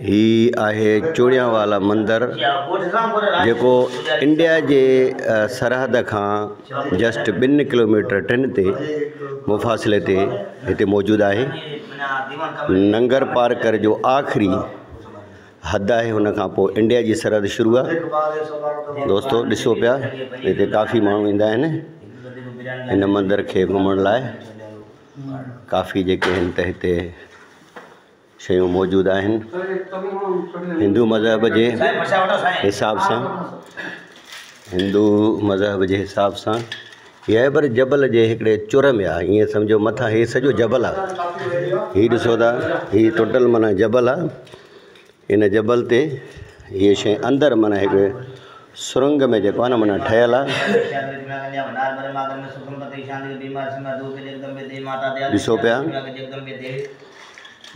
هي آهي چوڙيان والا مندر جيڪو انڊيا جي سرحد کان جسٽ ٻن ڪلوميٽر ٽن تي مفاصلي تي هتي موجود آهي. ننگر پارڪر جو آخري حد آهي ان کان پوءِ انڊيا جي سرحد شروع آهي. دوستو ڏسو پيا هتي ڪافي ماڻهو ايندا آهن هن مندر کي گهمڻ لاءِ ڪافي جيڪي آهن ته هتي شيون موجود آهن. هندو مذهب جي حساب سان هندو مذهب جي حساب سان هي آهي پر جبل جي هڪڙي چر ۾ آهي ائين سمجهو مٿان هي سڄو جبل آهي هي ڏسو ٿا هي ٽوٽل معنيٰ جبل آهي هن جبل تي هيءَ شيءِ اندر معنيٰ هڪ سرنگ ۾ جيڪو آهي نه معنيٰ ٺهيل آهي. ڏسو پيا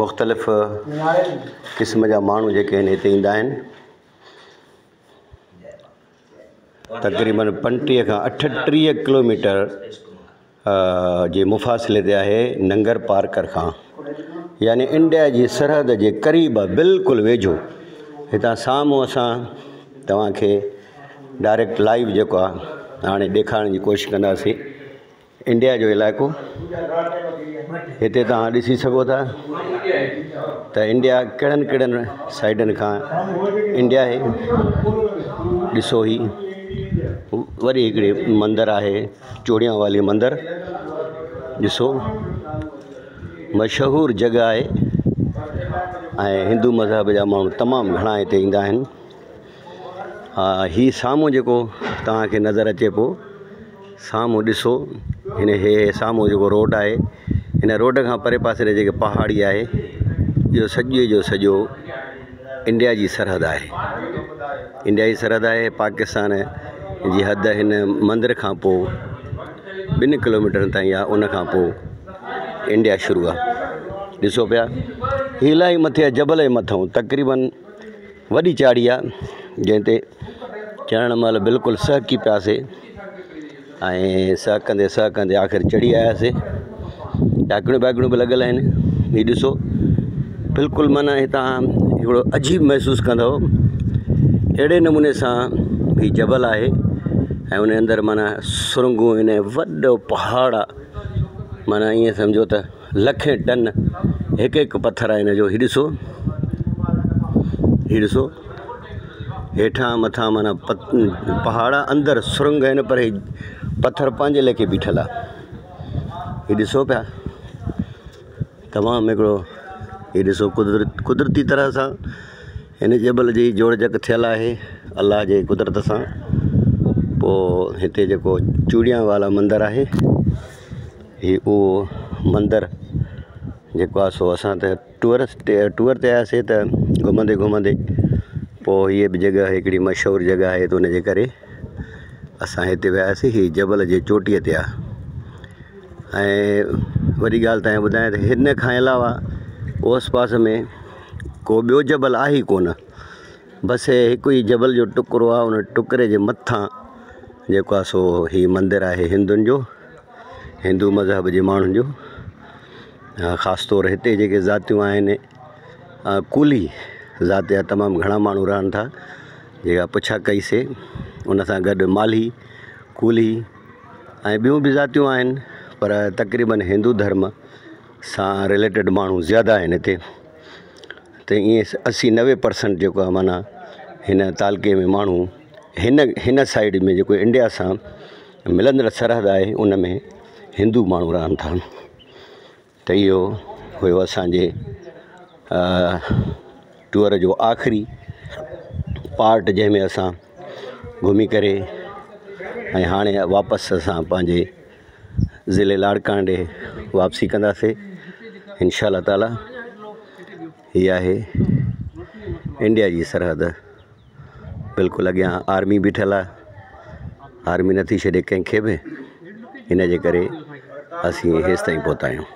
مختلف قسم جا ماڻهو جيڪي آهن هتي ايندا آهن. تقريبن 35 کان 38 ڪلوميٽر جي مفاصلي تي آهي ننگر پارڪر کان يعني انڊيا جي سرحد جي قريب آهي بلڪل ويجهو. هتان سامهون اسان توهان کي ڊائريڪٽ لائيو جيڪو آهي هاڻي ڏيکارڻ جي ڪوشش ڪنداسين. انڊيا جو علائقو هتي توهان ڏسي سگهو ٿا ته انڊيا ڪهڙن ڪهڙن سائيڊن کان انڊيا آهي. ڏسو هي وري هڪڙي مندر آهي چوڙيان والي مندر. ڏسو مشهور جڳهه آهي ۽ هندو مذهب جا ماڻهو تمام گهڻا هتي ايندا آهن. ها هي سامهون جيڪو توهان کي نظر اچي پيو سامهون ڏسو هن هي سامهون جيڪو روڊ آهي هن روڊ کان پري پاسي تي جيڪي پهاڙي آهي اهو سڄي جو سڄو انڊيا جي سرحد آهي. انڊيا جي سرحد آهي پاڪستان جي حد هن مندر کان پوءِ 2 ڪلوميٽرن تائين آهي. ان کان پوءِ انڊيا شروع آهي. ڏسو پيا هي الاهي مٿي آهي جبل جي مٿان تقريبن وڏي چاڙهي آهي جنهن تي چڙهڻ مهل بلڪل سهڪي پياسين ۽ سهڪندي سهڪندي آخر چڙهي آياسين. ڏاڪڻيون باڪڻيون به لڳل آهن. هي ڏسو بلڪل معنيٰ هتان هڪڙو عجيب محسوس ڪندؤ اهڙي نموني سان هي جبل آهي ۽ ان اندر معنيٰ سرنگون آهن وڏو پهاڙ آهي معنيٰ ائين سمجهو ته لکين ٽن هڪ هڪ پٿر آهي هن جو. هي ڏسو هي ڏسو هيٺان مٿان معنيٰ پهاڙ اندر سرنگ آهن پر هي پٿر پنهنجي ليکي بيٺل آهي. هي ڏسو پيا تمام هڪڙو هي ڏسو قدرتي طرح سان هن جبل جي جوڙجڪ ٿيل آهي الله جي قدرت سان. پوءِ هتي جيڪو چوڙيان والا مندر آهي هي اهو مندر جيڪو آهي سو اسان ته ٽوئر تي آياسين ته گهمندي گهمندي پوءِ هيءَ به جڳهه هڪڙي مشهور جڳهه آهي ته ان جي ڪري اسان هتي وياسين. هي جبل جي چوٽيءَ تي آهي. ۽ وڏي ڳالهه توهان کي ٻڌايان ته هن کان علاوه اوس پاس ۾ ڪو ٻيو جبل آهي ئي ڪونه. بس هڪ ئي جبل جو ٽڪرو آهي. ان ٽڪري جي مٿان جيڪو آهي سو هي مندر آهي هندن جو هندو مذهب جي ماڻهن جو. خاص طور هتي جيڪي ذاتيون آهن ڪولهي ذات جا تمام گهڻا ماڻهو رهن ٿا. جيڪا پڇا ڪئيسين ان سان گڏ مالهي ڪولهي ۽ ٻيون به ذاتيون آهن پر تقريبن هندو ڌرم سان رليٽيڊ ماڻهو زياده آهن هتي. ته ائين 80-90% جيڪو آهي معنيٰ هن تعلقي ۾ ماڻهو هن هن سائيڊ ۾ جيڪو انڊيا سان ملندڙ سرحد آهي ان ۾ هندو ماڻهو رهن ٿا. ته اهو هيو اسان جي ٽوئر جو آخري پارٽ جنهن ۾ اسان گهمي ڪري ۽ هاڻي واپس اسان پنهنجي ضلعي لاڙڪاڻي ڏي واپسي ڪنداسين انشاء الله تعاليٰ. هيءَ آهي انڊيا جي سرحد. بلڪل اڳيان آرمي بيٺل آهي. آرمي نٿي ڇڏي ڪنهن کي به. هن جي ڪري اسين هيس تائين پهتا آهيون.